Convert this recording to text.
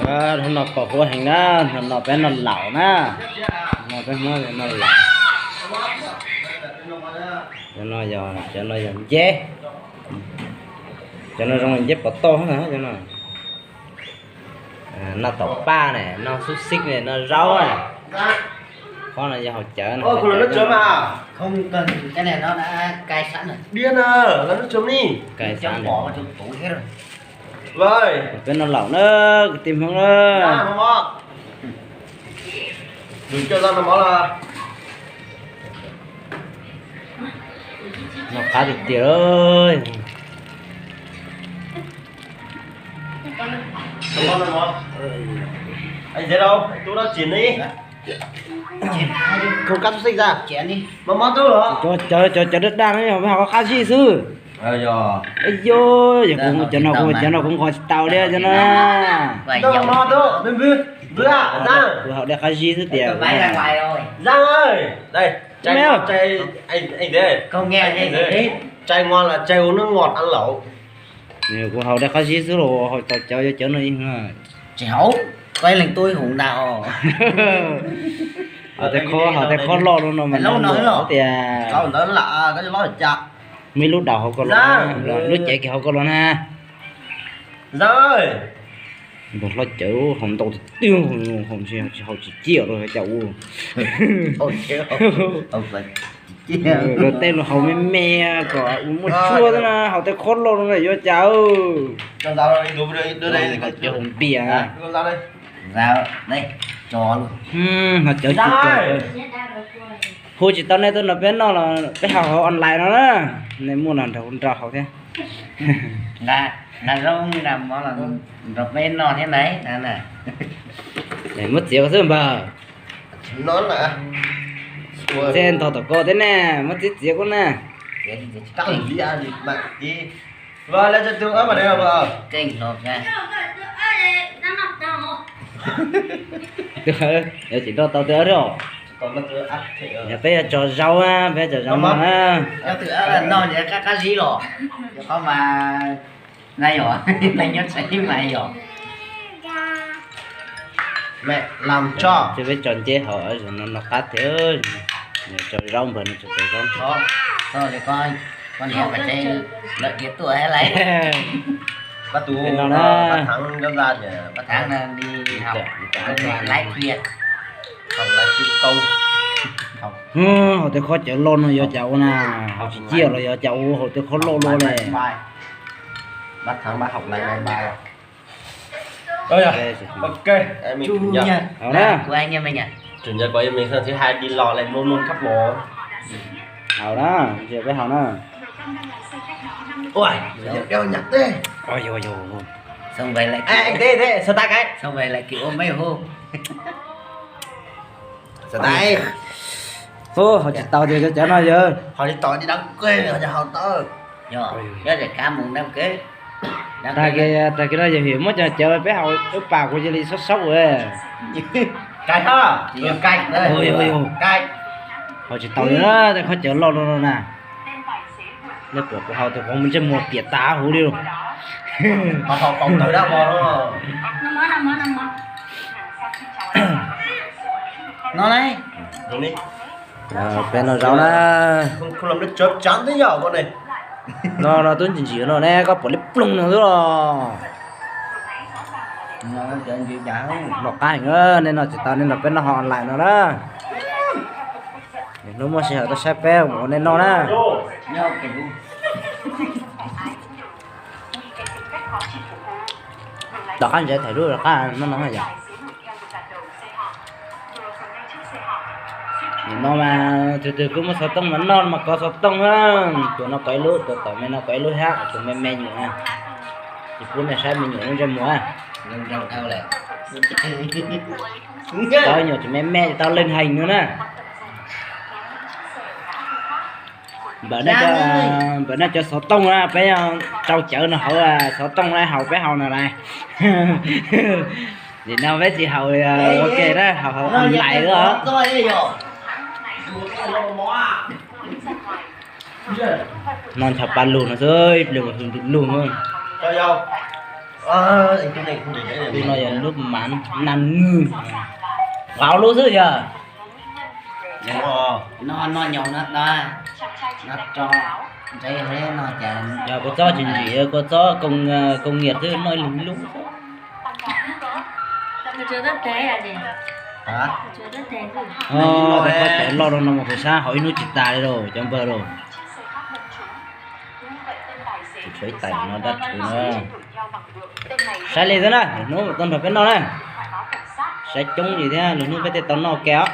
Hnub no pom huab heev na, hnub no peb noj laum na. No peb Hmoob noj laum. Cov no yog, cov no yog nceb. Cov no zoo li nceb pov toj na cov no. Noj taum paj ne, noj xub xib ne, noj zaub na. Qhov no yog hauv cawv na. Peb noj laum na kwv tij Hmoob na. Noj qab tiag tiag. Cov, cov, cov daj daj no yog peb hauv qab zib xwb. Yog, cov no kuv, cov no kuv nqos tsis tau li cov no. Kuv haus dej qab zib xwb tias. Kuv haus dej qab zib xwb los haus tau cov, cov no ib. Tsis haus, koj ib leeg tub ib hus ntag. Haus tej qhob, haus tej qhob loj no mas tias. Muaj ib lub daus hauv ko los, lub cev kiag hauv ko los na. Npawg hlob cawv haus ntau tiag tiag, haus tsis ciaj los cas ua. Luag tej los haus me me kom ua muaj tshuaj xwb na, haus tej qhob loj no yuav cas. Cov haus npias. Haus cawv tsis tau. Hu tsis tau nej tuaj nrog peb noj los peb haus hauv online no na. Nej muaj los nrog nrog haus thiab. Nqa zoo nqa mov los nrog peb noj thiab na. Muab txiav ko xwb npawg. Txiav ntog tom ko thiab na, muab txiav txiav ko na. Yuav tsis nroj tau twb os. Yog peb yuav tso zaub, peb tso zaub no na. Qab zib los, qhov mas na yog, nyob tsev mas yog. Ces peb tso nceb hauv no, no qab thiab. Tso zaub npawg no, tso zaub. Lawm tias tuaj lawm. Pab tus no na. Haus tej qhob cawv loj no yuav cas ua na, haus tsis ciaj los yuav cas ua, haus tej qhob loj loj li. Haus na. Haus na, peb haus na. Haus tsis tau tiag cov cawv no yog. Tag kis no yog vim muab cov cawv peb haus wb pas kuv cia li saub saub. Haus tsis tau li na, tej qhob cawv loj loj no na. Nej pom kuv haus tus qhov muaj ntsej muag piam tas huv li. No, peb noj zaub na. No, no twb ntsim ntsim no ne, koj pom li ploog no xwb los. Noj qab heev, nej noj tsis tau, nej nrog peb noj hauv online no na. Hnub muaj sij hawm tuaj saib peb mus ua nej noj na. Tom qab ntsev thaum lub rov qab noj no yom. Nim no mas tus twg kuj muaj xov tooj mas noj mas kov xov tooj na. Tus no kov ib lub, tus tom me no kov ib lub thiab, tus me me nyuam na. Ces pub nej saib me nyuam lub ntsej muag. Tau nyuam tsis me me tau leej heev no na. Npawm, npawm nej cov xov tooj na, peb rau cawv no hauv xov tooj na, haus peb haus no na. Nim no peb tsis haus ua ke na, haus online os. No ncho pa lug no xwb, ib pliag mus hu ntu lug. Tus no yog lub mas nas nwg, nqaus lub xwb yog. No noj nyoos no, no tso ntsev no cas. Yog kua txob tsis ntsim, kua txob công nghiệp xwb, noj ib leeg lub. Cov loj no mas kuv sab hauv ib hnub tsis tas li lauj cov npawg lauj. Tshuav ib tais no dab tshua na. Saib li xwb na, lwm hnub mam tuaj nrog peb noj na. Saib coob li thiab, lwm hnub peb thiaj tau noj ua ke os.